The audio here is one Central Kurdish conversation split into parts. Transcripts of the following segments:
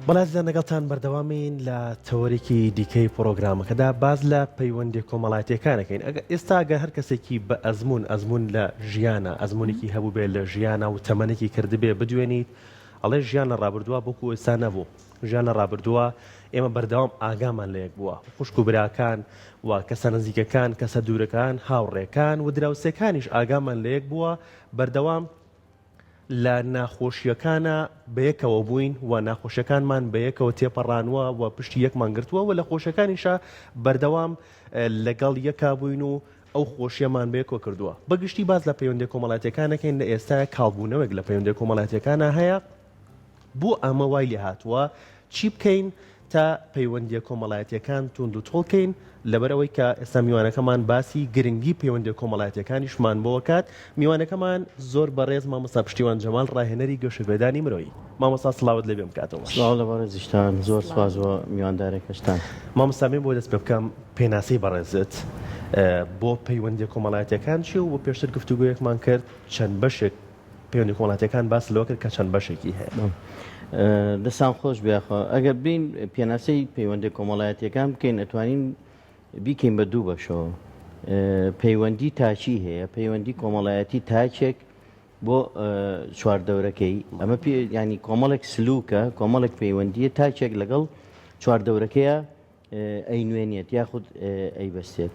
بەڵێ ئازیزان لەگەڵتان بەردەوامین لە تەوەرێکی دیکەی پڕۆگرامەکەدا باس لە پەیوەندیە کۆمەڵایەتیەکان ئەکەین ئەگەر ئێستا گەر هەر کەسێکی بە ئەزموون ئەزموون لە ژیانە ئەزموونێکی هەبووبێ لە ژیانە و تەمەنێکی کردبێ بدوێنیت ئەڵێ ژیان لە ڕابردووە بۆکو ئێستا نەبوو ژیان لە ڕابردووە ئێمە بەردەوام ئاگامان لە یەک بووە خوشک و براکان و کەسە نزیکەکان کەسە دوورەکان هاوڕێکان و دراوسێکانیش ئاگامان لە یەک بووە بەردەوام لە ناخۆشییەکانا بەیەکەوە بووین و ناخۆشیەکانمان بەیەکەوە تێپەڕانوە و پشتی یەکمان گرتووە و لە خۆشیەکانیشا بەردەوام لەگەڵ یەکا بووین و ئەو خۆشیەمان بەیەکەوە کردووە. بەگشتی باس لە پەیوەندیە کۆمەڵایەتیەکان ئەکەین لە ئێستایا کاڵبوونەوەێک لە پەیوەندیە کۆمەڵایەتیەکانا هەیە، بۆ ئەمە وای لێهاتووە چی بکەین تا پەیوەندیە کۆمەڵایەتیەکان توند و تۆڵ کەین لەبەرئەوەی کە ئێستا میوانەکەمان باسی گرنگی پەیوەندیە کۆمەڵایەتیەکانیشمان بۆ ئەکات میوانەکەمان زۆر بەڕێز مامۆستا پشتیوان جەمال ڕاهێنەری گەشەپێدانی مرۆیی مامۆستا سڵاوت لێبێ ئەم کاتەوەش. سڵاو لە بەڕێزیشتان زۆر سوپاس بۆ میواندارەکەشتان. مامۆستا بێم بۆ دەست پێ بکەم پێناسەی بەڕێزت بۆ پەیوەندیە کۆمەڵایەتیەکان چیە و پێشتر گفتوگۆیەکمان کرد چەند بەشێک پەیوەندی کۆمەڵاتیەکان باس لەوە کرد کە چەند بەشێکی هەیە. دەستان خۆش بێ یاخوا ئەگەر بین پێناسەی پەیوەندی کۆمەڵایەتیەکان بکەین ئەتوانین بیکەین بە دوو بەشەوە پەیوەندی تاکی هەیە پەیوەندی کۆمەڵایەتی تاکێک بۆ چواردەورەکەی ئەمە پێ ینی کۆمەڵێک سلوکە کۆمەڵێک پەیوەندیە تاکێک لەگەڵ چواردەورەکەیە ئەینوێنێت یاخود ئەیبەستێت.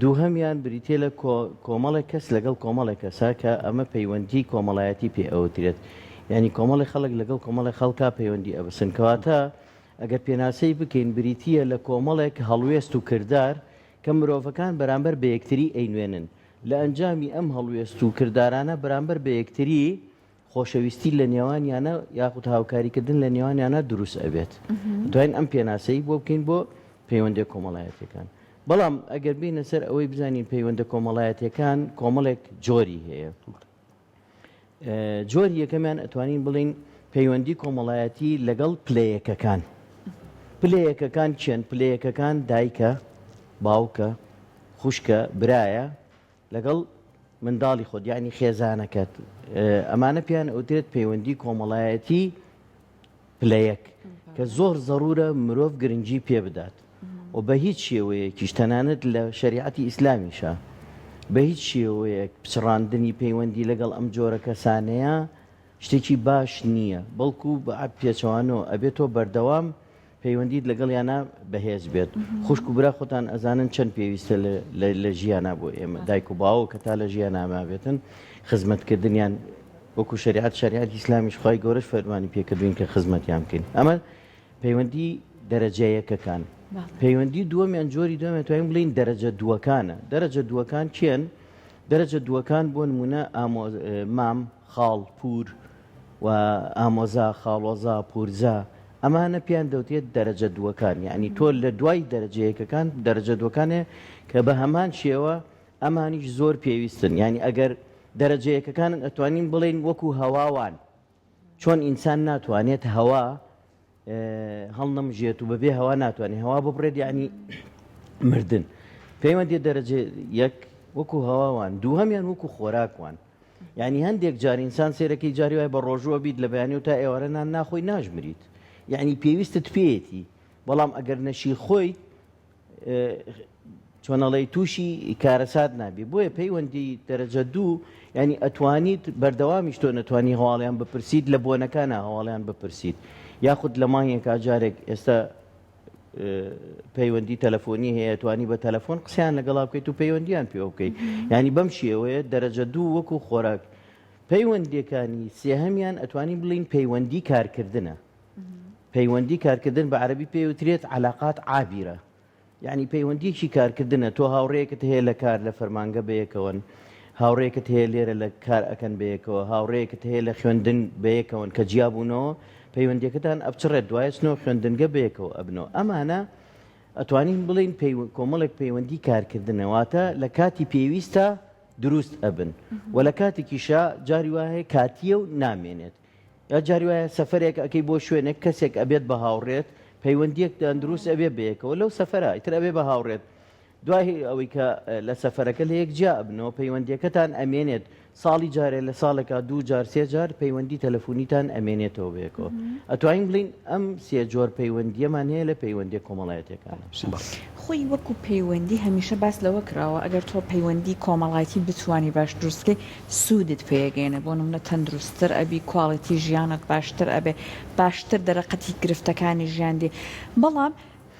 دووهەمیان بریتیە لە کۆمەڵێک کەس لەگەڵ کۆمەڵێک کەسا کە ئەمە پەیوەندی کۆمەڵایەتی پێ ئەوترێت. یعنی کۆمەڵی خەڵک لەگەڵ کۆمەڵی خەڵکا پەیوەندی ئەبەسن. کەواتە ئەگەر پێناسەی بکەین بریتیە لە کۆمەڵێک هەڵوێست و کردار کە مرۆڤەکان بەرامبەر بە یەکتری ئەینوێنن. لە ئەنجامی ئەم هەڵوێست و کردارانە بەرامبەر بە یەکتری خۆشەویستی لە نێوانیانە یاخود هاوکاریکردن لە نێوانیانە دروست ئەبێت دوایین ئەم پێناسەی بۆ بکەین بۆ پەیوەندە کۆمەڵایەتەکان بەڵام ئەگەر بینە سەر ئەوەی بزانین پەیوەندە کۆمەڵایەتەکان کۆمەڵێک جۆری هەیە جۆری یەکەمیان ئەتوانین بڵین پەیوەندی کۆمەڵایەتی لەگەڵ پلەیەکەکان پلەیەکەکان چێن پلەیەکەکان دایکە باوکە خوشکە برایە لەگەڵ منداڵی خۆت یانی خێزانەکەت ئەمانە پێیان ئەوترێت پەیوەندی کۆمەڵایەتی پلە یەک کە زۆر زەرورە مرۆڤ گرنگی پێ بدات و بە هیچ شێوەیەکیش تەنانەت لە شەریعەتی ئیسلامیشە بە هیچ شێوەیەک پچڕاندنی پەیوەندی لەگەڵ ئەم جۆرە کەسانەیە شتێکی باش نییە بەڵکو بە پێچەوانەوە ئەبێت تۆ بەردەوام پەیوەندیت لەگەڵیانا بەهێز بێت خوشک و برا خۆتان ئەزانن چەند پێویستە لە ژیانا بۆ ئێمە دایک و باوک کە تا لە ژیانا مابێتن خزمەتکردنیان وەکو شریعەت شریعەت ئیسلامیش خوای گەورەش فەرمانی پێکردوین کە خزمەتیان بکەین ئەمە پەیوەندی دەرەجە یەکەکان پەیوەندی دووەمیان جۆری دووەمیان توانین بڵێین دەرەجە دووەکانە دەرەجە دووەکان کێن دەرەجە دووەکان بۆ نمونە مام خاڵ پور و ئامۆزا، خاڵۆزا، پورزا، ئەمانە پێیان دەوترێت دەرەجە دووەکان، یەعنی تۆ لە دوای دەرەجە یەکەکان دەرەجە دووەکان هەیە کە بە هەمان شێوە ئەمانیش زۆر پێویستن، یەعنی ئەگەر دەرەجە یەکەکانن ئەتوانین بڵێین وەکو هەوا وان، چۆن ئینسان ناتوانێت هەوا هەڵنەمژێت و بەبێ هەوا ناتوانێت هەوا ببڕێت یعنی مردن پەیوەندی دەرەجە یەک وەکو هەواوان دووهەمیان وەکو خۆراکوان یعنی هەندێک جار ئینسان سێرەکەی جاری وای بە ڕۆژووە بیت لە بەیانی و تا ئێوارە نان ناخۆی ناژمریت یعنی پێویستت پێیەتی بەڵام ئەگەر نەشی خۆی چۆنەڵی تووشی کارەسات نابی بۆیە پەیوەندی دەرەجە دوو ینی ئەتوانیت بەردەوامیش تۆ نەتوانی هەواڵیان بپرسیت لە بۆنەکانە هەواڵیان بپرسیت یاخود لە مانگێکا جارێک ئێستا پەیوەندی تەلەفۆنی هەیە توانی بە تەلەفۆن قسەیان لەگەڵا بکەیت و پەیوەندیان پێوە بکەیت ینی بەم شێوەیە دەرەجە دوو وەکو خۆراک پەیوەندیەکانی سێهەمیان ئەتوانی بڵین پەیوەندی کارکردنە پەیوەندی کارکردن بە عەرەبی پێوترێت علاقات عابرە یعنی پەیوەندیەکی کارکردنە تۆ هاوڕێیەکت هەیە لە کار لە فەرمانگە بەیەکەوەن هاوڕێکت هەیە لێرە لە کار ئەکەن بەیەکەوە هاوڕێیەکت هەیە لە خوێندن بەیەکەوەن کە جیابوونەوە پەیوەندیەکەتان ئەپچڕێت دوایەچنەوە خوێندنگە بەیەکەوە ئەبنەوە ئەمانە ئەتوانین بڵین کۆمەڵێک پەیوەندی کارکردنە واتە لە کاتی پێویستە دروست ئەبن و لە کاتێکیشا جاری وا هەیە کاتیە و نامێنێت یا جاری وایە سەفەرێک ئەکەی بۆ شوێنێک کەسێک ئەبێت بە هاوڕێت پەیوەندیەکتان دروست ئەبێ بەیەکەوە لەو سەفەرە ئیتر ئەبێ بە هاوڕێت دوای ئەوەی کە لە سەفەرەکە لە یەک جیا ئەبنەوە پەیوەندیەکەتان ئەمێنێت. ساڵی جارێ لە ساڵێکا دوو جار سێ جار پەیوەندی تەلەفونیتان ئەمێنێتەوە بەیەکەوە. ئەتوانین بڵێین ئەم سێ جۆر پەیوەندییەمان هەیە لە پەیوەندیە کۆمەڵایەتیەکانا. خۆی وەکو پەیوەندی هەمیشە باس لەوە کراوە ئەگەر تۆ پەیوەندی کۆمەڵایەتی بتوانی باش دروست بکەی سوودت پێگەیەنێ بۆ نمونە تەندروستتر ئەبی quality ژیانت باشتر ئەبێ باشتر دەرەقەتی گرفتەکانی ژیان دێ بەڵام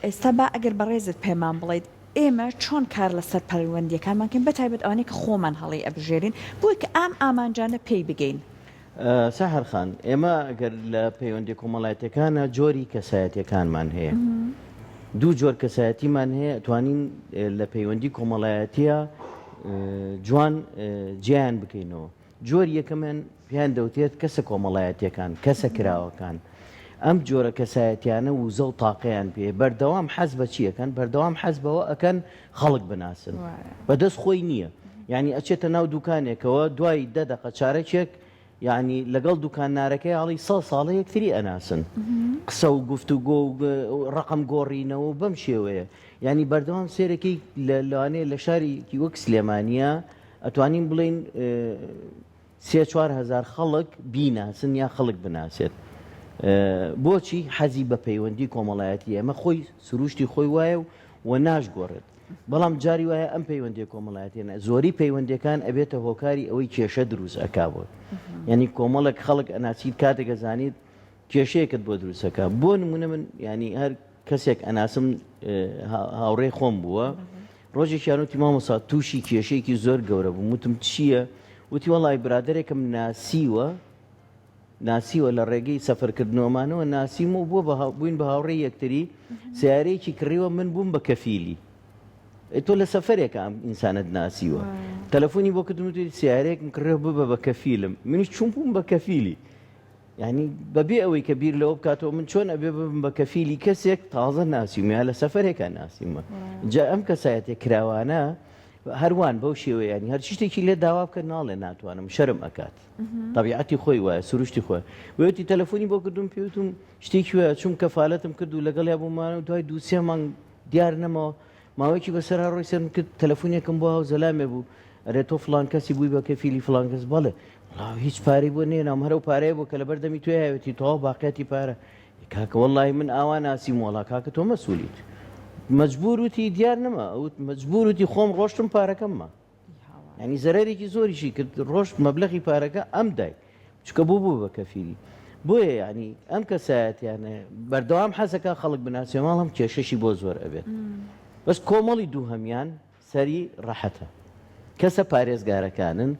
ئێستا با ئەگەر بەڕێزت پێمان بڵێیت ئێمە چۆن کار لەسەر پەیوەندیەکانمان کەین بەتایبەت ئەوانەی کە خۆمان هەڵی ئەبژێرین بۆی کە ئام ئامانجانە پێی بگەین. سەحەر خان، ئێمە گەر لە پەیوەندیە کۆمەڵایەتیەکانا جۆری کەسایەتیەکانمان هەیە. دوو جۆر کەسایەتیمان هەیە ئەتوانین لە پەیوەندی کۆمەڵایەتیە جوان جیایان بکەینەوە. جۆری یەکەمیان پێیان دەوترێت کەسە کۆمەڵایەتیەکان، کەسە کراوەکان. ئەم جۆرە کەسایەتیانە وزە و تاقەیان پێیە، بەردەوام حەز بە چی ئەکەن؟ بەردەوام حەز بەوە ئەکەن خەڵک بناسن. بەدەست خۆی نییە. یانی ئەچێتە ناو دوکانێکەوە دوای دە دەقە چارەکێک یانی لەگەڵ دوکاننارەکەی ئاڵی ساڵ ساڵە یەکتری ئەناسن. قسە و گفتوگۆ و ڕەقەم گۆڕینەوە و بەم شێوەیە. یانی بەردەوام سێرەکەی لەوانەیە لە شارێکی وەک سلێمانییە ئەتوانین بڵێین سێ 4هزار خەڵک بیناسن یا خەڵک بناسێت. بۆچی حەزی بە پەیوەندی کۆمەڵایەتی ئەمە خۆی سروشتی خۆی وایە و و ناشگۆڕێت. بەڵام جاری وایە ئەم پەیوەندیە کۆمەڵایەتیانە زۆری پەیوەندیەکان ئەبێتە هۆکاری ئەوەی کێشە دروست ئەکا بۆت یعنی کۆمەڵێک خەڵک ئەناسیت کاتێک ئەزانیت کێشەیەکت بۆ دروستەکە بۆ نمونە من ینی هەر کەسێک ئەناسم هاوڕێ خۆم بووە ڕۆژێکیان وتی مامۆسا تووشی کێشەیەکی زۆر گەورە بوو وتم چییە وتی وەڵی برادێکم ناسیوە ناسیوە لە ڕێگەی سەفەرکردنەوەمانەوە ناسیم و بووە بووین بە هاوڕێی یەکتری سیارەیەکی کڕیوە من بووم بە کەفیلی تۆ لە سەفەرێکە ئەم ئینسانت ناسیوە تەلەفۆنی بۆ کردم وتی سیارەیەکم کڕیوە ببە بە کەفیلم منیش چوون بووم بە کەفیلی یعنی بەبێ ئەوەی کە بیر لەوە بکاتەوە من چۆن ئەبێ ببم بە کەفیلی کەسێک تازە ناسیوم یا لە سەفەرێکا ناسیمە جا ئەم کەسایەتێ کراوانە هەروان بەو شێوەیە ینی هەر شتێکی لێ داوا بکە ناڵێ ناتوانم شەرم ئەکات تەبیعەتی خۆی وایە سروشتی خۆی وتی تەلەفۆنی بۆ کردم پێوتم شتێکی وایە چوم کەفالەتم کرد و لەگەڵیا بوومانە و دوای دووسێ مانگ دیار نەمەوە ماوەیەکی بەسەر ڕۆی سەرم کرد تەلەفۆنێکم بۆ هاو زەلامێ بوو ئەرێ تۆ فلان کەسی بووی بە کەفیلی فلان کەس بەڵێ هیچ پارەی بۆ نێنام هەرو پارەیە بۆ کە لەبەر دەمی توێ هاوێتی تەواو باقیاتی پارە کاکە وەڵی من ئاوا ناسیم وەڵا کاکە تۆ مەسوولیت مەجبور وتی دیار نەما ئەوت مەجبور وتی خۆم ڕۆشتم پارەکەم ما ینی زەرەرێکی زۆریشی کرد ڕۆشت مەبلەغی پارەکە ئەم دای چکە بوو بوو بە کەفیلی بۆیە ینی ئەم کەسایەتیانە بەردەوام حەزەکە خەڵک بناسێ ماڵم کێشەشی بۆ زۆر ئەبێت بەس کۆمەڵی دووهەمیان سەری ڕەحەتە کەسە پارێزگارەکانن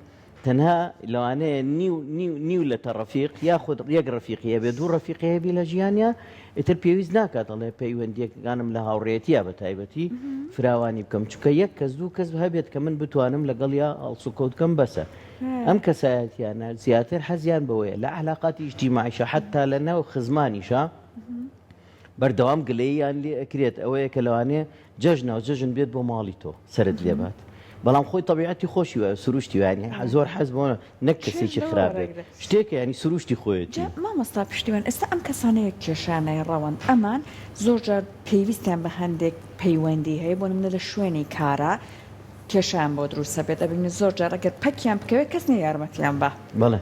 تەنها لەوانەیە نیو نیو نیو لەتە ڕەفیق یاخود یەک ڕەفیقی هەبێ دوو ڕەفیقی هەبی لە ژیانیا ئیتر پێویست ناکات ئەڵێ پەیوەندیەکانم لە هاوڕێیەتیا بە تایبەتی فراوانی بکەم چونکە یەک کەس دوو کەس هەبێت کە من بتوانم لەگەڵیا هەڵسوکەوت کەم بەسە ئەم کەسایەتیانە زیاتر حەزیان بەوەیە لە علاقاتی ئیجتیماعیشە حتا لە ناو خزمانیشە بەردەوام گلەییان لێ ئەکرێت ئەوەیە کە لەوانەیە جەژنە و جەژن بێت بۆ ماڵی تۆ سەرت لێ بات بەڵام خۆی تەبیعەتی خۆشی وایە سروشتی وایە یانی زۆر حەز بۆ نەک کەسێکی خراپ بێت شتێکە یانی سروشتی خۆیەتی. جا مامۆستا پشتیوان ئێستا ئەم کەسانە یەک کێشانەیە ڕەوەند ئەمان زۆر جار پێویستیان بە هەندێک پەیوەندی هەیە بۆ نمونە لە شوێنی کارا کێشەیان بۆ دروست ئەبێت ئەبینی زۆر جار ئەگەر پەکیان بکەوێت کەس نیە یارمەتیان با. بەڵێ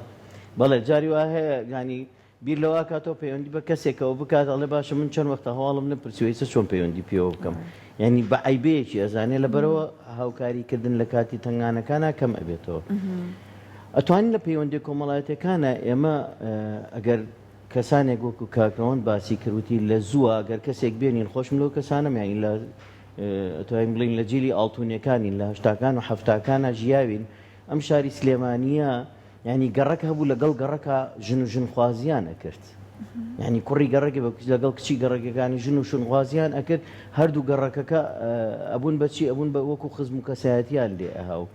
بەڵێ جاری وا هەیە یانی بیر لەوە ئەکاتەوە پەیوەندی بە کەسێکەوە بکات ئەڵێ باشە من چەند وەختە هەواڵم نەپرسیوە ئیستا چۆن پەیوەندی پێوە بکەم یعنی بە عەیبەیەکی ئەزانێ لەبەرەوە هاوکاری کردن لە کاتی تەنگانەکانا کەم ئەبێتەوە ئەتوانین لە پەیوەندی کۆمەڵایەتەکانە ئێمە ئەگەر کەسانێک وەکو کاکەوەند باسی کردوتی لە زووە گەر کەسێک بێنین خۆشم لەو کەسانم یعنی لە ئەتوانین بڵین لە جیلی ئاڵتونیەکانین لە هەشتاکان و حەفتاکانە ژیاوین ئەم شاری سلێمانیە یانی گەڕەک هەبوو لەگەڵ گەڕەکە ژن و ژنخوازیان ئەکرد یانی کوڕی گەڕەکێ بە لەگەڵ کچی گەڕەکەکانی ژن و شونخوازیان ئەکرد هەردوو گەڕەکەکە ئەبوون بەچی ئەبوون بە وەکو خزم و کەسایەتیان لێ ئەها و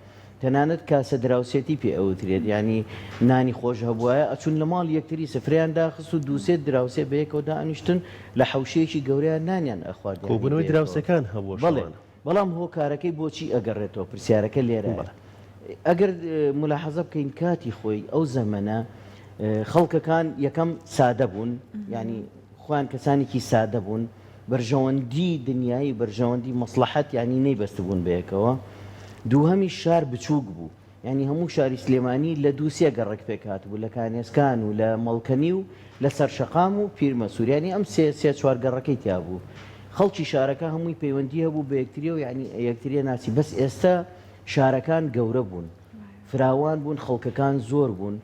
تەنانەت کاسە دراوسێتی پێ ئەوترێت ینی نانی خۆش هەبوایە ئەچون لە ماڵ یەکتری سفریان داخست و دووسێ دراوسێ بەیەکەوە دانیشتن لە حەوشەیەکی گەورەیان نانیان ئەخوارد کۆبوونەوەی دراوسێکان هەبووە بەڵێ بەڵام هۆکارەکەی بۆچی ئەگەڕێتەوە پرسیارەکە لێرەیە ئەگەر ملاحەزە بکەین کاتی خۆی ئەو زەمەنە خەڵکەکان یەکەم سادە بوون ینی خۆیان کەسانێکی سادە بوون بەرژەوەندی دنیایی بەرژەوەندی مەسلحەت ینی نەیبەستبوون بەیەکەوە دووهەمی شار بچووک بوو. یانی هەموو شاری سلێمانی لە دوو سێ گەڕەک پێک هاتبوو، لە کانێسکان و لە مەڵکەنی و لە سەرشەقام و پیرمەسوور، یانی ئەم سێ سێ چوار گەڕەکەی تیا بوو. خەڵکی شارەکە هەمووی پەیوەندی هەبوو بە یەکتریەوە یانی یەکتریە ناسی، بەس ئێستە شارەکان گەورە بوون، فراوان بوون، خەڵکەکان زۆر بوون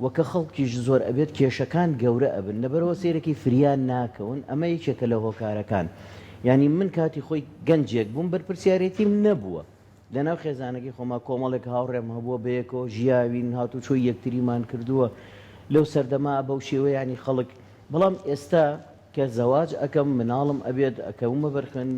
و کە خەڵکیش زۆر ئەبێت کێشەکان گەورە ئەبن، لەبەرئەوە سەیرەکەی فریا ناکەون، ئەمە یەکێکە لە هۆکارەکان. یانی من کاتی خۆی گەنجێک بووم بەرپرسیارێتیم نەبووە، لەناو خێزانەکەی خۆما کۆمەڵێک هاوڕێم هەبووە بەیەکەوە ژیاوین هاتوچۆی یەکتریمان کردووە لەو سەردەما بەو شێوە یانی خەڵک بەڵام ئێستا کە زەواج ئەکەم مناڵم ئەبێت ئەکەومە بەر خوێن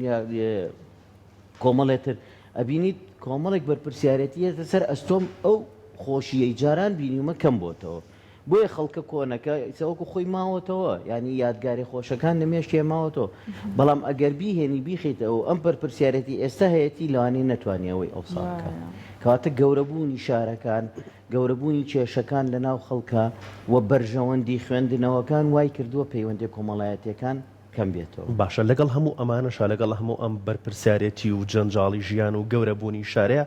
کۆمەڵێ تر ئەبینیت کۆمەڵێک بەرپرسیارەتی یەتە سەر ئەستۆم ئەو خۆشیەی جاران بینیومە کەم بۆتەوە بۆیە خەڵکە کۆنەکە ئیستا وەکو خۆی ماوەتەوە یانی یادگاری خۆشەکان لە مێشکێ ماوەتەوە بەڵام ئەگەر بیهێنی بیخەیتەوە ئەم پەرپرسیارەتی ئێستا هەیەتی لەوانەیە نەتوانێ ئەوەی ئەوسا بکات کەواتە گەورەبوونی شارەکان گەورەبوونی کێشەکان لە ناو خەڵکا و بەرژەوەندی خوێندنەوەکان وای کردووە پەیوەندیە کۆمەڵایەتیەکان کەم بێتەوە. باشە لەگەڵ هەموو ئەمانەشا لەگەڵ هەموو ئەم بەرپرسیارێتی و جەنجاڵی ژیان و گەورەبوونی شارەیا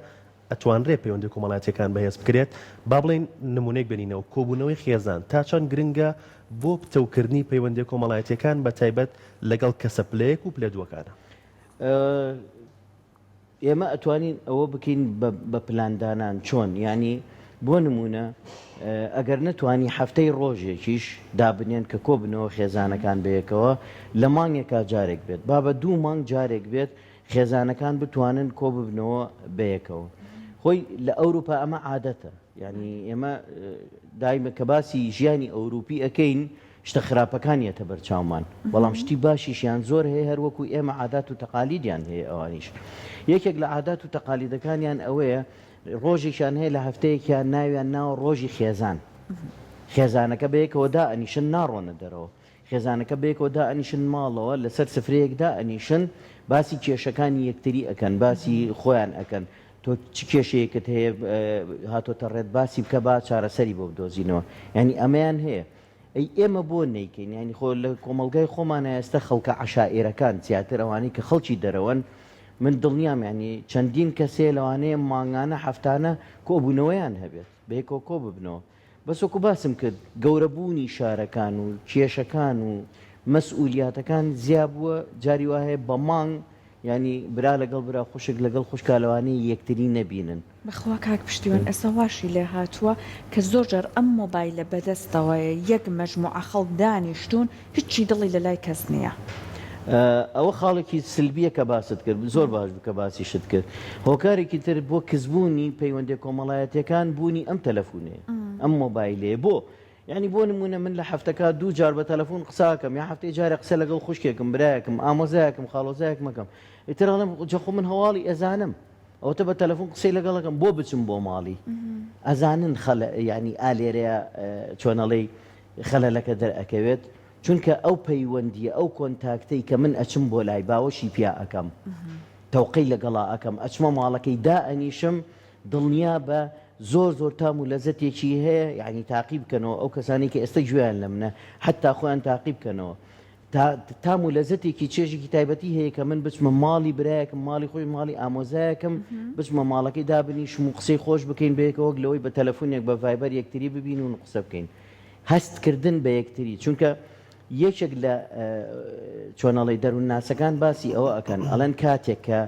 ئەتوانرێ پەیوەندیە کۆمەڵایەتیەکان بەهێز بکرێت، با بڵێین نمونەیەک بێنینەوە، کۆبوونەوەی خێزان تا چەند گرنگە بۆ پتەوکردنی پەیوەندیە کۆمەڵایەتیەکان بە تایبەت لەگەڵ کەسە پلە یەک و پلە دووەکانە؟ ئێمە ئەتوانین ئەوە بکەین بە پلاندانان، چۆن؟ یانی بۆ نمونە ئەگەر نەتوانی هەفتەی ڕۆژێکیش دابنێن کە کۆبنەوە خێزانەکان بەیەکەوە لە مانگێکا جارێک بێت با بە دوو مانگ جارێک بێت خێزانەکان بتوانن کۆببنەوە بەیەکەوە. خۆی لە ئەوروپا ئەمە عادەتە. یانی ئێمە دایمە کە باسی ژیانی ئەوروپی ئەکەین شتە خراپەکان یەتە بەرچاومان بەڵام شتی باشیشیان زۆر هەیە هەر وەکو ئێمە عادات و تەقالیدیان هەیە ئەوانیش یەکێک لە عادات و تەقالیدەکانیان ئەوەیە ڕۆژێکیان هەیە لە هەفتەیەکیان ناویان ناوە ڕۆژی خێزان خێزانەکە بەیەکەوە دائەنیشن ناڕۆنە دەرەوە خێزانەکە بەیەکەوە دائەنیشن ماڵەوە لەسەر سفرەیەک دائەنیشن باسی کێشەکانی یەکتری ئەکەن باسی خۆیان ئەکەن تۆ چ کێشەیەکت هەیە هاتۆتە ڕێت باسی بکە با چارەسەری بۆ بدۆزینەوە یعنی ئەمەیان هەیە ئەی ئێمە بۆ نەیکەین یعنی خۆ لە کۆمەڵگای خۆمانە ئێستا خەڵکە عەشائیرەکان زیاتر ئەوانەی کە خەڵکی دەرەوەن من دڵنیام یعنی چەندین کەسێ لەوانەیە مانگانە هەفتانە کۆبوونەوەیان هەبێت بەیەکەوە کۆ ببنەوە بەس وەکو باسم کرد گەورەبوونی شارەکان و کێشەکان و مەسئولیاتەکان زیا بووە جاری وا هەیە بە مانگ یانی برا لەگەڵ برا خوشک لەگەڵ خوشکا لەوانەیە یەکتری نەبینن. بەخوا کاک پشتیوان ئێستا واشی لێ هاتووە کە زۆر جار ئەم مۆبایلە بەدەستەوەیە یەک مەجموعە خەڵک دانیشتوون هیچی دڵی لەلای کەس نییە. ئەوە خاڵێکی سلبیە کە باست کرد زۆر باش بوو کە باسیشت کرد هۆکارێکی تر بۆ کزبوونی پەیوەندیە کۆمەڵایەتیەکان بوونی ئەم تەلەفونەیە ئەم مۆبایلەیە بۆ یعنی بۆ نمونە من لە هەفتەکە دوو جار بە تەلەفۆن قساکەم یا هەفتەی جارێ قسە لەگەڵ خوشکێکم برایەکم ئامۆزایەکم خاڵۆزایەکم ئەکەم ئیتر ئەڵێم جا خۆ من هەواڵی ئەزانم ئەوەتە بە تەلەفۆن قسەی لەگەڵەکەم بۆ بچم بۆ ماڵی ئەزانن خەل یعنی ئالێرەیە چۆنەڵێی خەلەلەکە دەرئەکەوێت چونکە ئەو پەیوەندیە ئەو کۆنتاکتەی کە من ئەچم بۆ لای باوەشی پیا ئەکەم تەوقەی لەگەڵا ئەکەم ئەچمە ماڵەکەی دائەنیشم دڵنیا بە زۆر زۆر تام و لەزەتێکی هەیە یعنی تاقی بکەنەوە ئەو کەسانی کە ئێستا گوێیان لە منە حتا خۆیان تاقی بکەنەوە تام و لەزەتێکی چێژێکی تایبەتی هەیە کە من بچمە ماڵی برایەکم ماڵی خۆی ماڵی ئامۆزایەکم بچمە ماڵەکەی دابنیشم و قسەی خۆش بکەین بەیەکەوە وەک لەوەی بە تەلەفونێک بە ڤایبەر یەکتری ببین و قسە بکەین هەست کردن بە یەکتری چونکە یەکێک لە چۆنەڵی دەروونناسەکان باسی ئەوە ئەکەن ئەڵێن کاتێک کە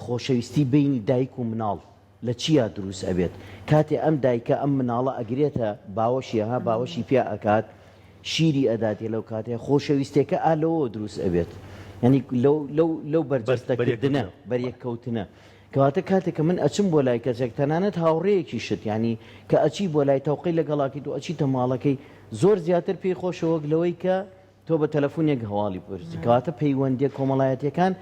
خۆشەویستی بینی دایک و مناڵ لە چیا دروست ئەبێت کاتێ ئەم دایکە ئەم مناڵە ئەگرێتە باوەشی ها باوەشی پیا ئەکات شیری ئەداتێ لەو کاتێ خۆشەویستێکە ئا لەوەوە دروست ئەبێت یعنی لەو لەو لەو بەرجەستەکردنە بەریەککەوتنە کەواتە کاتێک کە من ئەچم بۆ لای کەسێک تەنانەت هاوڕێیەکیشت یعنی کە ئەچی بۆ لای تەوقەی لەگەڵاکەیت و ئەچیتە ماڵەکەی زۆر زیاتر پێی خۆشە وەک لەوەی کە تۆ بە تەلەفونێک هەواڵی بپرسی کەواتە پەیوەندیە کۆمەڵایەتیەکان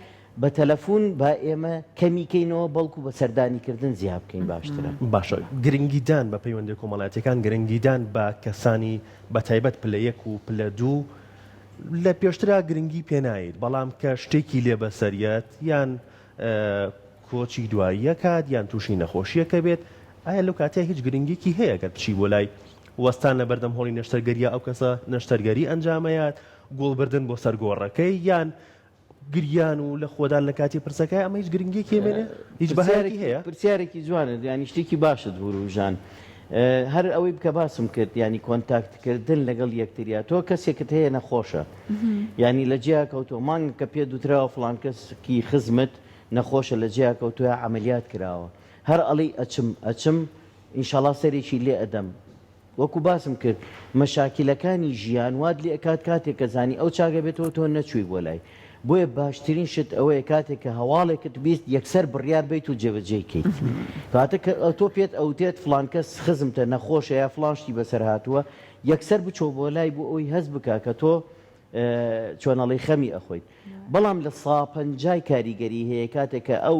بە تەلەفون با ئێمە کەمی کەینەوە بەڵکو بە سەردانی کردن زیا بکەین باشترە. باشە گرنگیدان بە پەیوەندیە کۆمەڵایەتیەکان گرنگیدان بە کەسانی بە تایبەت پلە یەک و پلە دوو لە پێشترا گرنگی پێ نایەیت بەڵام کە شتێکی لێ بەسەریەت یان کۆچی دواییەکات یان تووشی نەخۆشیەکە بێت ئایا لەو کاتەیە هیچ گرنگیەکی هەیە گەر بچی بۆ لای وەستان لە بەردەم هۆڵی نەشتەرگەریە ئەو کەسە نەشتەرگەری ئەنجامەیات گوڵ بردن بۆ سەر گۆڕەکەی یان گریان و لە خۆدان لە کاتی پرسەکە ئەمە هیچ گرنگیەکی مێنێ هیچ بەهایەکی هەیە؟ پرسیارێکی جوانە یانی شتێکی باشت وروژان هەر ئەوەی بکە باسم کرد یانی contact کردن لەگەڵ یەکتریا تۆ کەسێکت هەیە نەخۆشە یانی لە جیا کەوتووە مانگەکە پێ دوتراوە فڵان کەسکی خزمت نەخۆشە لە جیا کەوتووە عەمەلیات کراوە هەر ئەڵێی ئەچم ئەچم ئینشەڵا سەرێکی لێ ئەدەم وەکو باسم کرد مەشاکیلەکانی ژیان وات لێ ئەکات کاتێک کە زانی ئەو چاک ئەبێتەوە تۆ نەچووی بۆ لای بۆیە باشترین شت ئەوەیە کاتێک کە هەواڵێکت 20 یەکسەر بڕیار بیت و جێبەجێی کەیت کاتە کە تۆ پێت ئەوتێت فڵان کەس خزمتە نەخۆشە یا فڵان شتی بەسەر هاتووە یەکسەر بچۆ بۆ لای بۆ ئەوی هەست بکە کە تۆ چۆنەڵی خەمی ئەخۆیت بەڵام لە سا پەنجای کاریگەری هەیە کاتێک کە ئەو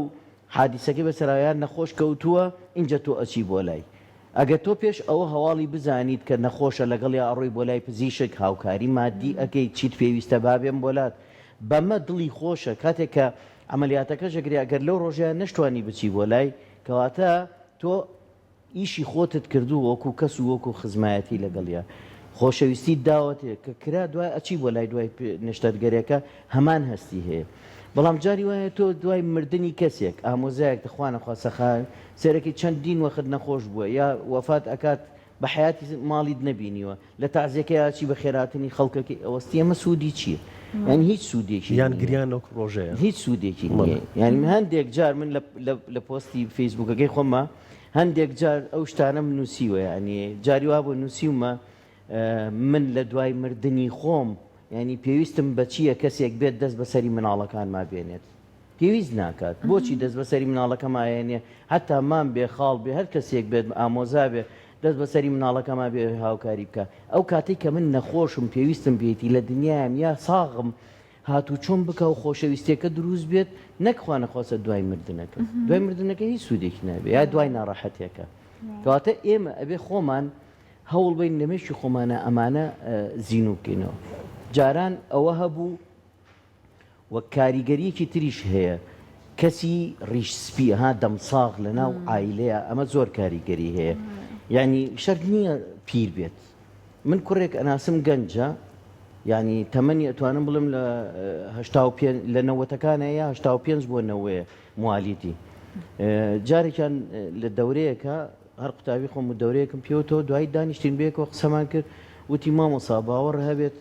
حادیسەکەی بەسەرا یان نەخۆش کەوتووە ئینجا تۆ ئەچی بۆ لای ئەگەر تۆ پێش ئەوە هەواڵی بزانیت کە نەخۆشە لەگەڵیا ئەڕۆی بۆ لای پزیشک هاوکاری مادی ئەکەیت چیت پێویستە با بێم بۆ لات بەمە دڵی خۆشە کاتێک کە عەمەلیاتەکەش ئەکرێ ئەگەر لەو ڕۆژەیا نەشتوانی بچی بۆ لای کەواتە تۆ ئیشی خۆتت کردووە وەکو کەس و وەکو خزمایەتی لەگەڵیا خۆشەویستیت داوەتێ کە کرا دوای ئەچی بۆ لای دوای نەشتەرگەرێکە هەمان هەستی هەیە بەڵام جاری وایە تۆ دوای مردنی کەسێک ئامۆزایەک تخوا نەخواستە خا سەیرەکەی چەندین وەخت نەخۆش بووە یا وەفات ئەکات بە حەیاتی ماڵیت نەبینیوە لە تەعزیەکەیا ئەچی بە خێراتنی خەڵکەکەی ئەوەستی ئەمە سوودی چییە یانی هیچ سوودێکی یان گریان لەو ڕۆژەیە هیچ سوودێکی نییە یانی هەندێک جار من لە پۆستی فەیسبووکەکەی خۆمە هەندێک جار ئەو شتانەم نووسیوە یانی جاری وا بۆ نووسیومە من لە دوای مردنی خۆم یانی پێویستم بە چییە کەسێک بێت دەست بەسەری مناڵەکانما بێنێت پێویست ناکات بۆچی دەست بەسەری مناڵەکەما ئەیەنێ هەتا مام بێ خاڵ بێ هەر کەسێک بێت ئامۆزا بێ دەست بەسەری مناڵەکەما بێ هاوکاری بکا ئەو کاتەی کە من نەخۆشم پێویستم پێیتی لە دنیایم یا ساغم هاتوچۆم بکا و خۆشەویستیەکە دروست بێت نەک خوا نەخواستە دوای مردنەکە دوای مردنەکە هیچ سوودێکی نابێ یا دوای ناڕەحەتێکە کەواتە ئێمە ئەبێ خۆمان هەوڵ بین لە مێشکی خۆمانە ئەمانە زینوو بکەینەوە جاران ئەوە هەبوو و کاریگەریەکی تریش هەیە کەسی ڕیش سپی ها دەمساغ لە ناو عایلەیە ئەمە زۆر کاریگەری هەیە یعنی شەرت نییە پیر بێت من کوڕێک ئەناسم گەنجە یعنی تەمەنی ئەتوانم بڵێم لە هەشتا و پێنج لە نەوەتەکانە یا هەشتا و پێنج بۆ نەوەیە موالیدی جارێکیان لە دەورەیەکە هەر قوتابی خۆم و دەورەیەکم پێوتەوە دوایی دانیشتین بەیەکەوە قسەمان کرد وتی مامۆسا باوەڕ هەبێت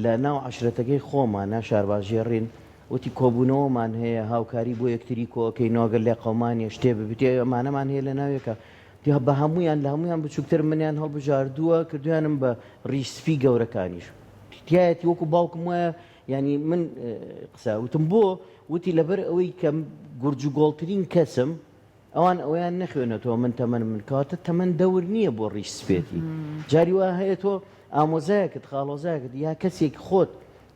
لە ناو عەشرەتەکەی خۆمانا، شارباژێڕین، وتی کۆبوونەوەمان هەیە، هاوکاری بۆ یەکتری کۆئەکەینەوە، گەر لێقەومانێ شتێ ببێت، ئەمانەمان هەیە لە ناو یەکا. وتی بە هەموویان، لە هەموویان بچووکتر منیان هەڵبژاردووە، کردوویانم بە ڕیش سپی گەورەکانیش. تیایەتی وەکو باوکم وایە، یانی من قسە. وتم بۆ؟ وتی لەبەر ئەوەی کە گورجوگۆڵترین کەسم، ئەوان ئەوەیان نەخوێنێتەوە من تەمەنم من کەواتە تەمەن دەور نییە بۆ ڕیش سپێتی جاری وا هەیە تۆ ئامۆزایەکت خاڵۆزایەکت یا کەسێک خۆت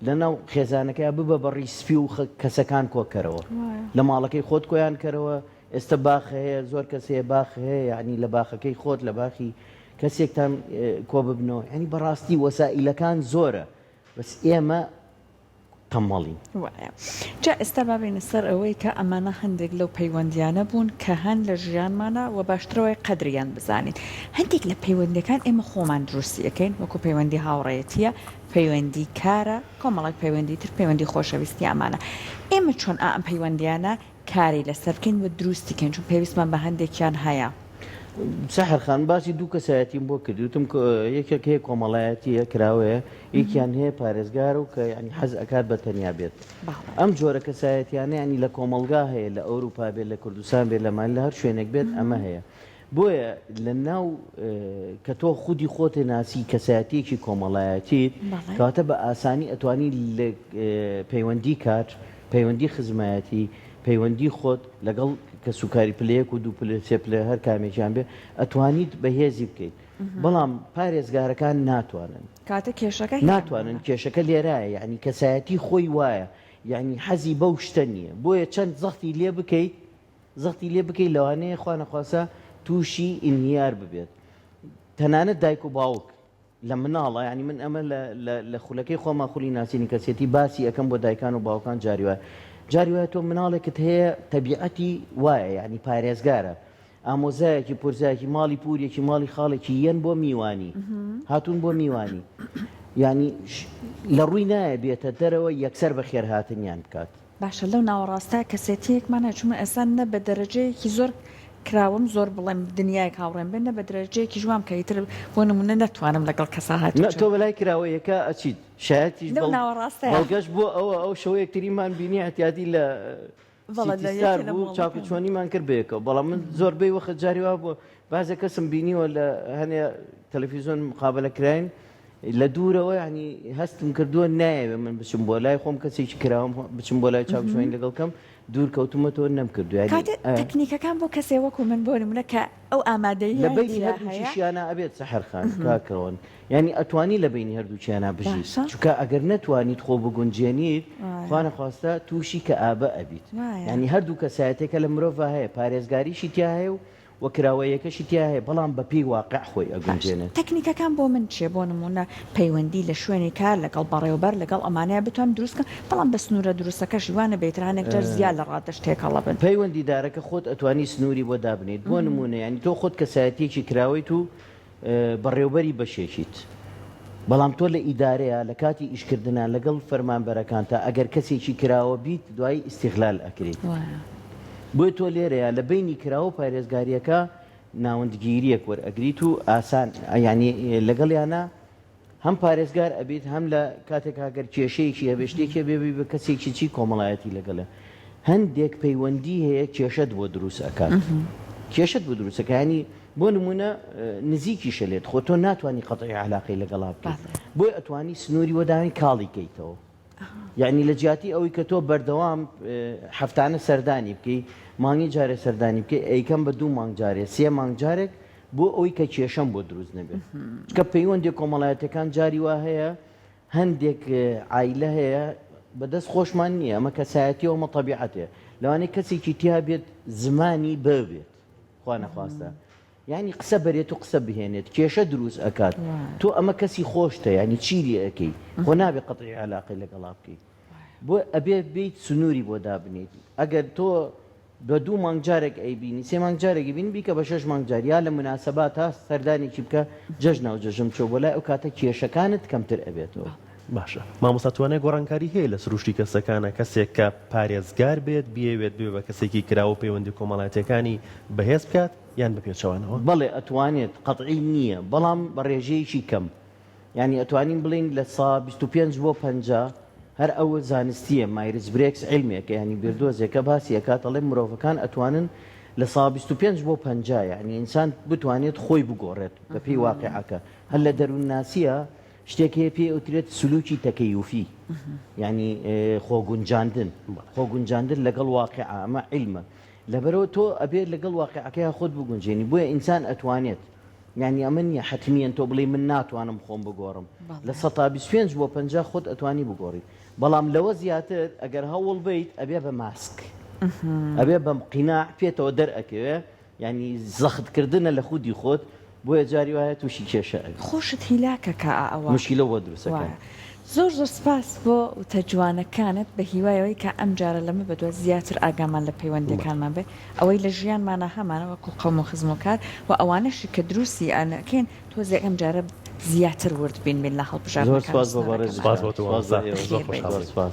لەناو خێزانەکەیا ببە بە ڕیش سپی و کەسەکان کۆکەرەوە لە ماڵەکەی خۆت کۆیان کەرەوە ئێستا باخ هەیە زۆر کەس هەیە باخ هەیە یعنی لە باخەکەی خۆت لە باخی کەسێکتان کۆ ببنەوە یعنی بەڕاستی وەسائیلەکان زۆرە بەس ئێمە تەمەڵین. وایە. جا ئێستا با بێینە سەر ئەوەی کە ئەمانە هەندێک لەو پەیوەندیانە بوون کە هەن لە ژیانمانا و باشترە وایە قەدریان بزانین. هەندێک لە پەیوەندیەکان ئێمە خۆمان دروستی ئەکەین وەکو پەیوەندی هاوڕێیەتیە، پەیوەندی کارە، کۆمەڵێک پەیوەندی تر، پەیوەندی خۆشەویستی ئەمانە. ئێمە چۆن ئا ئەم پەیوەندیانە کاری لەسەر بکەین و دروستی کەین چون پێویستمان بە هەندێکیان هەیە. سەحەر خان باسی دوو کەسایەتیم بۆ کرد وتم یەکێک هەیە کۆمەڵایەتیە کراوەیە یەکیان هەیە پارێزگار و کە ینی حەز ئەکات بە تەنیا بێت ئەم جۆرە کەسایەتیانە ینی لە کۆمەڵگا هەیە لە ئەوروپا بێت لە کوردستان بێت لەمان لە هەر شوێنێک بێت ئەمە هەیە بۆیە لە ناو کە تۆ خودی خۆتێ ناسی کەسایەتیەکی کۆمەڵایەتیت کەواتە بە ئاسانی ئەتوانی لە پەیوەندی کار پەیوەندی خزمایەتی پەیوەندی خۆت لەگەڵ کەسوکاری پلە یەک و دوو پلە سێ پلە هەر کامێکیان بێ ئەتوانیت بەهێزی بکەیت بەڵام پارێزگارەکان ناتوانن کاتە کێشەکە ناتوانن کێشەکە لێرایە یعنی کەسایەتی خۆی وایە یعنی حەزی بەو شتە نییە بۆیە چەند زەختی لێ بکەیت زەختی لێ بکەیت لەوانەیە خوا نەخواستە تووشی ئینهیار ببێت تەنانەت دایک و باوک لە مناڵە یعنی من ئەمە لە خولەکەی خۆما خولی ناسینی کەسێتی باسی ئەەکەم بۆ دایکان و باوکان جاری وایە جاری وایە تۆ مناڵێکت هەیە تەبیعەتی وایە یعنی پارێزگارە ئامۆزایەکی پورزایەکی ماڵی پوریەکی ماڵی خاڵێکی یەن بۆ میوانی هاتوون بۆ میوانی یعنی لە ڕووی نایە بێتە دەرەوە یەکسەر بە خێرهاتنیان بکات. باشە لەو ناوەڕاستە کەسێتیەکمان هەیە چون من ئێستا نە بە دەرەجەیەکی زۆر کراوەم زۆر بڵێم دنیایەک هاوڕێم بێ نە بە دەرەجەیەکیش وام کە ئیتر بۆ نمونە نەتوانم لەگەڵ کەسا نا هاتوچۆ تۆ بەلای کراوەیەکە ئەچیت شایەتیش لەو بەڵ ناوەڕاستەیا. بەڵگەش بۆ ئەوە ئەو شەوە یەکتریمان بینی ئیعتیادی لە بەڵێ سیتی لە ستار یەکێ لە بوو مۆڵەکان. چاکوچۆنیمان کرد بەیەکەوە بەڵام من زۆربەی وەخت جاری وا بووە بەعزێ کەسم بینیوە لە هەنێ تەلەفیزۆن مقابەلە کراین لە دوورەوە یانی هەستم کردووە نایەوێ من بچم بۆ لای خۆم کەسێکی کراوم بچم بۆ لای چاکوچۆنی لەگەڵ کەم دوور کەوتومەتەوە نەمکردووە یانی کاتێ تەکنیکەکان بۆ کەسێ وەکو من بۆ نمونە کە ئەو لە ئامادەییە بەینی تیا هەیە. هەردووکیشیانا ئەبێت سەحەر خان کاک کەوەن یانی ئەتوانی لە بەینی هەردووکیانا بژیت باشە. چونکە ئەگەر نەتوانیت خۆ بگونجێنیت وایە. خوا نەخواستە تووشی کەئابە ئەبیت وایە. یانی هەردوو کەسایەتیەکە لە مرۆڤا هەیە پارێزگاریشی تیا هەیە و و کراوەییەکەشی تیا هەیە بەڵام بە پێی واقع خۆی باش ئەگونجێنێت. تەکنیکەکان بۆ من چیە بۆ نمونە پەیوەندی لە شوێنی کار لەگەڵ بەڕێوبەر لەگەڵ ئەمانەیا بتوانم دروست کەم بەڵام بە سنورە دروستەکەشی وا نەبێ ئیتر هەنێک جار زیاد لە ڕادەش تێکەڵە بن. پەیوەندیدارەکە خۆت ئەتوانی سنوری بۆ دابنێیت بۆ نمونە یانی تۆ خۆت کەسایەتیەکی کراوەیت و بەڕێوبەری بەشێکیت بەڵام تۆ لە ئیدارەیا لە کاتی ئیشکردنا لەگەڵ فەرمانبەرەکانتا ئەگەر کەسێکی کراوە بیت دوایی ئیستیغلال ئەکرێیت بۆیە تۆ لێرەیا لە بەینی کراوە و پارێزگاریەکە ناوەندگیریەک وەرئەگریت و ئاسان یانی لەگەڵیانا هەم پارێزگار ئەبیت هەم لە کاتێکا گەر کێشەیەکی هەبێ شتێکی هەبێ بی بە کەسێکی چی کۆمەڵایەتی لەگەڵێ هەندێک پەیوەندی هەیە کێشەت بۆ دروست ئەکات کێشەت بۆ دروست ئەکات یانی بۆ نمونە نزیکیشە لێت خۆ تۆ ناتوانی قەتعی عەلاقەی لەگەڵا بکەیت بۆیە ئەتوانی سنووری بۆ دانێی کاڵی کەیتەوە یعنی لە جیاتی ئەوەی کە تۆ بەردەوام هەفتانە سەردانی بکەی مانگی جارێ سەردانی بکەی ئەیکەم بە دوو مانگ جارێ سێ مانگ جارێک بۆ ئەوەی کە کێشەم بۆ دروست نەبێت چکە پەیوەندی کۆمەڵایەتەکان جاری وا هەیە هەندێک عایلە هەیە بەدەست خۆشمان نییە ئەمە کەسایەتی ئەمە تەبیعەتێ لەوانەیە کەسێکی تیا بێت زمانی ببێت خوا نەخواستە یعنی قسە بەرێت و قسە بهێنێت کێشە دروست ئەکات تۆ ئەمە کەسی خۆشتە یعنی چی لێ ئەەکەی خۆ نابێ قەتعی علاقەی لەگەڵا بکەیت بۆ ئەبێ بیت سنووری بۆ دابنیت ئەگەر تۆ بە دوو مانگ جارێک ئەیبینی سێ مانگ جارێک ئەیبینی بیکە بە شەش مانگ جار یا لە موناسەباتا سەردانێکی بکە جەژنە و جەژن بچۆ بۆ لای ئەو کاتە کێشەکانت کەمتر ئەبێتەوە. باشە مامۆستا توانای گۆڕانکاری هەیە لە سروشتی کەسەکانا کەسێک کە پارێزگار بێت بیەوێت ببێ بە کەسێکی کراوە و پەیوەندی کۆمەڵایەتیەکانی بەهێز بکات یان بە پێچەوانەوە؟ بەڵێ ئەتوانێت قەتعی نییە بەڵام بە ڕێژەیەکی کەم یانی ئەتوانین بڵێین لە سا 25 بۆ 50 هەر ئەو زانستیە مایرز برێکس عیلمێکە یانی بیردۆزێکە باسی ئەکات ئەڵێ مرۆڤەکان ئەتوانن لە سا 25 بۆ 50 یانی ئینسان بتوانێت خۆی بگۆڕێت بە پێی واقیعەکە هەر لە دەروونناسیە شتێک هەیە پێی ئەوترێت سلوکی تەکەیوفی یانی خۆگونجاندن خۆگونجاندن لەگەڵ واقیع ئەمە عیلمە لەبەرەوە تۆ ئەبێت لەگەڵ واقیعەکەیا خۆت بگونجێنی بۆیە ئینسان ئەتوانێت یانی ئەمە نییە حەتمیەن تۆ بڵێی من ناتوانم خۆم بگۆڕم لە سەتا 25 بۆ 50 خۆت ئەتوانی بگۆڕیت بەڵام لەوە زیاتر ئەگەر هەوڵ بیت ئەبێ بە ماسک ئەبێ بەم قیناع پێتەوە دەرئەکەوێ یانی زەخت کردنە لە خودی خۆت بۆیە جاری وایە تووشی کێشە ئەبی. خۆشت هیلاکە کا ئا ئەوە. موشکیلە بۆ دروست ئەکەن. وایە. زۆر زۆر سپاس بۆ وتە جوانەکانت بە هیوای ئەوەی کە ئەم جارە لەمە بەدوا زیاتر ئاگامان لە پەیوەندیەکانمان بێ ئەوەی لە ژیانمانا هەمانە وەکو قەوم و خزم و کار و ئەوانەشی کە دروستی ئەکەین تۆزێک ئەم جارە زیاتر ورد بین بین لە زۆر هەڵبژاردنەکان و سپاس بۆ بەڕێزتان. سنوورەکەمان. سپاس بۆ تۆ سپاس بۆ مامۆستا ئێوە. زۆر بەخێر بێیت. خۆشحاڵ زۆر بووین. سپاس.